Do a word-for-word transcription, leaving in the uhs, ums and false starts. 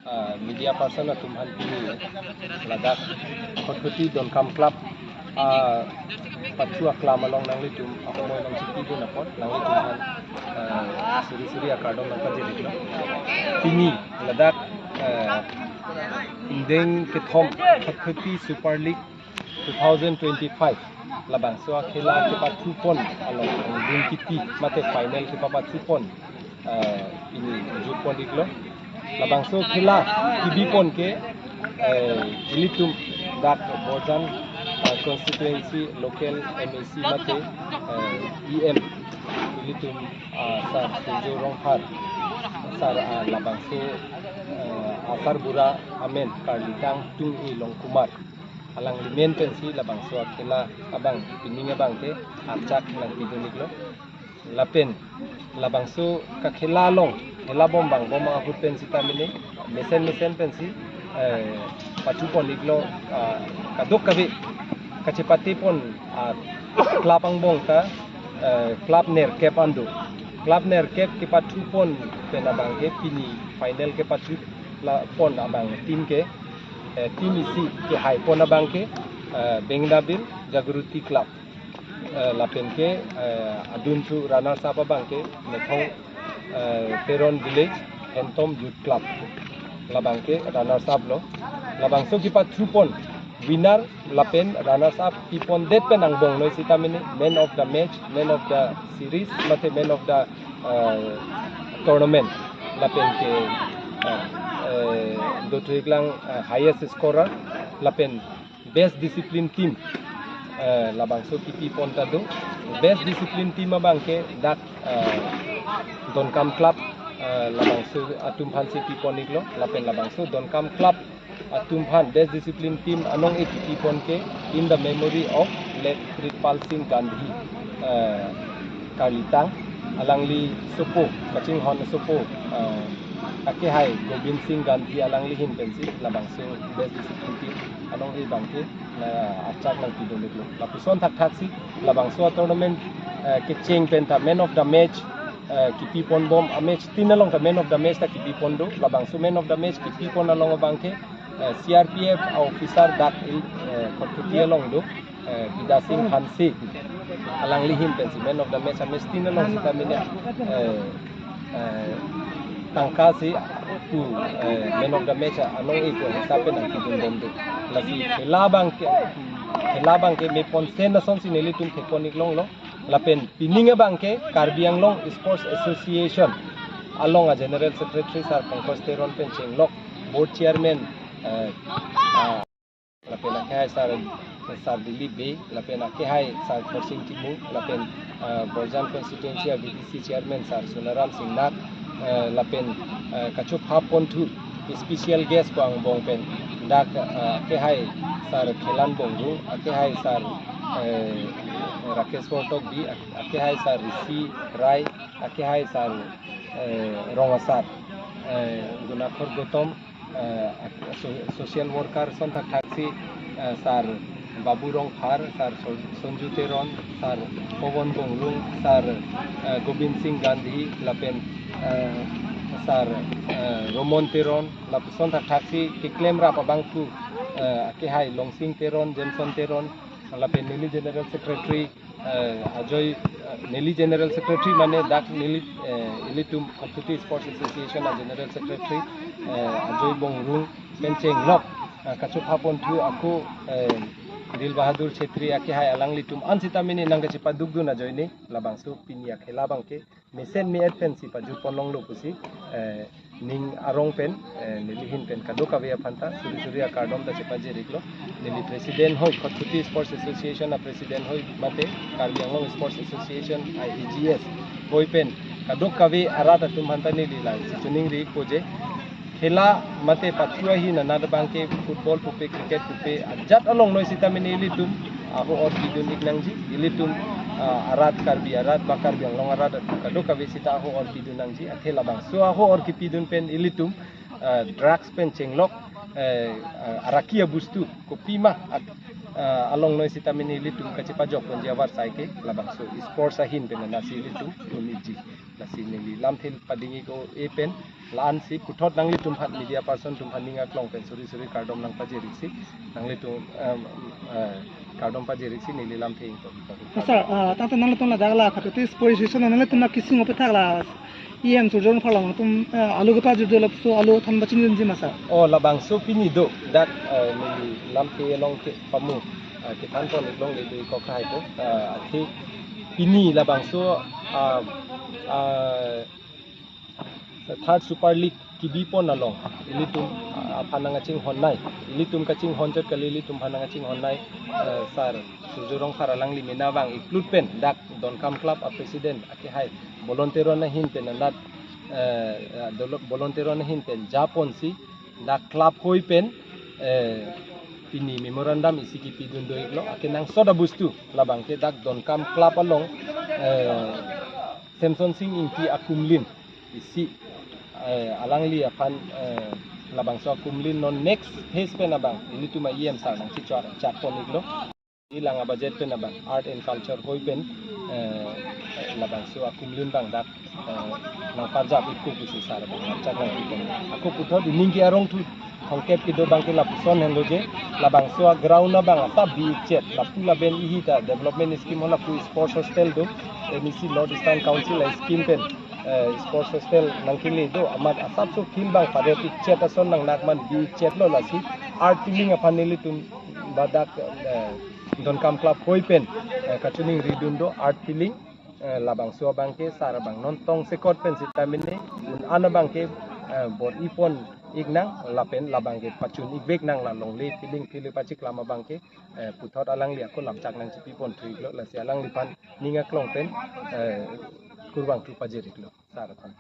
Ah, media person atum aphan pini ladak Khatkhati Donkam Club, ah, pathu aklam along nanglitum ahumoi nangchipidun apot nanglitum aphan, ah, suri suri akardom nangpajir-iklo. Pini ladak, ah, ingdeng kethom Khatkhati Super League two thousand twenty-five labangso akhela kepathupon along angdeng kiti mate final kepapathu pon, eh, pini jutpon-iklo. Labangso akhela kebipon ke, eh, ilitum dak Borjan, eh, constituency local M A C mate, eh, E M ilitum, ah, Sar Surjo Rongphar, Sar, ah, labangso, eh, asarbura amen karlitang Tung-e Longkumar. Alangli amen pensi labangso akhela abang pining abang ke archak nangpidun-iklo. Lapen labangso kakhela along, khela bom bang bom ahut pen sita mene, mesen mesen pensi, eh, pathupon-iklo, ah, kadokave kachepatepon, ah, club angbong ta, eh, club nerkep an do. Club nerkep kepathupon pen abang ke pini final kepathu la pon abang team ke, eh, team isi kehaipon abang ke, eh, Bengdabil Jagriti Club. Eh, lapen ke, eh, adunthu runners up abang ke Methong, eh, Teron Village Phantom Youth Club. Labang ke runners up lo. Labangso kepathupon winner lapen runners up pipondet pen angbong noi sita mene man of the match, man of the series, mate man of the, eh, tournament. Lapen ke, eh, eh, dothuiklang, eh, highest scorer, lapen best discipline team, eh, labangso kepipon ta do. Best discipline team abang ke dak, eh, Donkam Club, eh, labangso atum aphansi pipon-iklo, lapen labangso Donkam Club atum aphan best discipline team anong-e kepipon ke in the memory of late Kritpal Singh Gandhi, eh, karlitang, alangli sopo, kachinghon sopo, eh, akehai Gobind Singh Gandhi alangli ahin pensi labangso best discipline team anong-e abang ke, eh, archak nangpidun-iklo. Lapuson thakthaksi labangso tournament, eh, kecheng pen ta man of the match, eh, kepipon bom, a-match tin along ta man of the match ta kepipon do. Labangso man of the match kepipon along abang ke, eh, C R P F officer dak il, eh, Khatkhati along do, eh, Bidya Singh Hanse, alangli ahin pensi man of the match, a-match tin along sita mene, eh, eh, tangka si pu, eh, man of the match anong-e pu hisap pen nangpidun bom do. Lasi khela abang ke, khela abang ke me ponsen asonsi nelitum thekpon-ik longlo. Lapen pining abang ke Karbi Anglong Sports Association along a General Secretary Sar Pankaj Teron pen chenglok, board chairman, eh, ah, lapen akehai Sar, Sar Dilip Bey, lapen akehai Sar Khorsing Timung, lapen, ah, Borjan constituency a V D C chairman Sar Sonaram Singnar, eh, lapen, eh, kachophaponthu special guest ko angbong pen dak, eh, akehai Sar Khelan Bongrung, akehai Sar, eh, Rakesh Tokbi, ak-, akehai Sar Rishi Rai, akehai Sar, eh, Rong Asar, eh, Gunakhor Gotom, eh, ak-, so-, social worker ason thakthaksi, eh, Sar Babu Rongphar, Sar Son-, Sonju Teron, Sar Pawan Bongrung, Sar, eh, Gobind Singh Gandhi, lapen, eh, Sar, eh, Romon Teron, lapuson thakthaksi keklem rap abang pu, eh, akehai Longsing Teron, Jameson Teron, lapen neli General Secretary, eh, Ajoy, eh, neli General Secretary mane dak neli, eh, ilitum Khatkhati Sports Association a General Secretary, eh, Ajoy Bongrung pen chenglok, eh, kachophaponthu ako, eh, Dil Bahadur Chhetri akehai alanglitum an sita mene nangkachepadukdun ajoine labangso pini akhela abang ke mesen me-et pensi pajutpon longlo pusi, eh, ning arong pen, eh, neli ahin pen kadokave aphan ta suri suri akardom ta chepajir-iklo. Neli President hoi, Khatkhati Sports Association a President hoi mate Karbi Anglong Sports Association, I A G S, hoi pen kadokave arat atum aphan ta neli lang si choningri-ikpo je, khela mate pathu ahin anat abang ke football pupe, cricket pupe, ajat along noi sita mene ilitum aho or pidun-ik nangji, ilitum, ah, arat Karbi arat ba Karbi Anglong arat atum kadokave sita aho or pidun nangji, athe labangso aho or kepidun pen ilitum, ah, drugs pen chenglok, eh, ah, araki abustu, kopima, ak-, Ah, along noi sitame nelitum kachepajok ponji avarsai ke labangso sports ahin pen nasi ilitum un-iji. Lasi neli lamthe padingji ko e pen la-ansi puthot nanglitum aphan media person atum aphan ning aklong pen suri suri kardom nangpajiriksi, nanglitum, um, uh, kardom pajiriksi neli lamthe ingkoi. Sir, ah, tangte nanglitum ladak la katote sports association nanglitum la kesung apethak la E M Surjya Rongphar along atum, ah, alu kepajut do lapuson alu than pachini dunji ma sir? Oh, labangso pini do dak, eh, neli lamthe along ke pamu, eh, kethan pon iklong le do kok hai ko, eh, athe pini labangso, ah, ah, Third Super League kebi pon along ilitum, ah, aphan nangkachinghon nai, ilitum kachinghon chot kali, ilitum aphan nangkachinghon nai, eh, sir Surjya Rongphar alangli mena abang include pen dak Donkam Club a president akehai volunteer ahin pen anat, eh, dolo-, volunteer ahin pen japonsi dak club hoi pen, eh, pini memorandum isi kepidun do iklo, akenangsot abustu labang ke dak Donkam Club along, eh, Semson Sing Ingti akumlin isi, eh, alangli aphan, eh, labangso akumlin non next phase pen abang ilitum a E M sir nangchechot chot pon iklo. Ilang a budget pen abang art and culture hoi pen, eh, labangso akumlin abang dak, eh, nangparjap ikku pusi sir abang nangchak nangpi pen. Ako puthot ining ke arong thu thongkep kedo abang ke lapuson henlo je, labangso a ground abang asap bi-ik chot, lapu laben ihi ta development scheme ho lapu sports hostel do, M E C North Eastern Council a scheme pen, eh, sports hostel nangkele do, amat asapso field abang paret-ik chot ason nangnak man bi-ik chotlo, lasi art peeling aphan nelitum ba dak, eh, Donkam Club hoi pen, eh, kachiningri dun do art peeling, eh, labangso abang ke sir abang non tongsekot pen sitame ne un-an abang ke, eh, bor-i pon iknang lapen labang ke pachun-ik vek nang, la longle peeling peeling pachiklam abang ke, eh, puthot alangli ako lamchak nangchepi pon thu iklo, lasi alangliphan ning aklong pen, eh, kurvangthu pajir iklo sir aphan.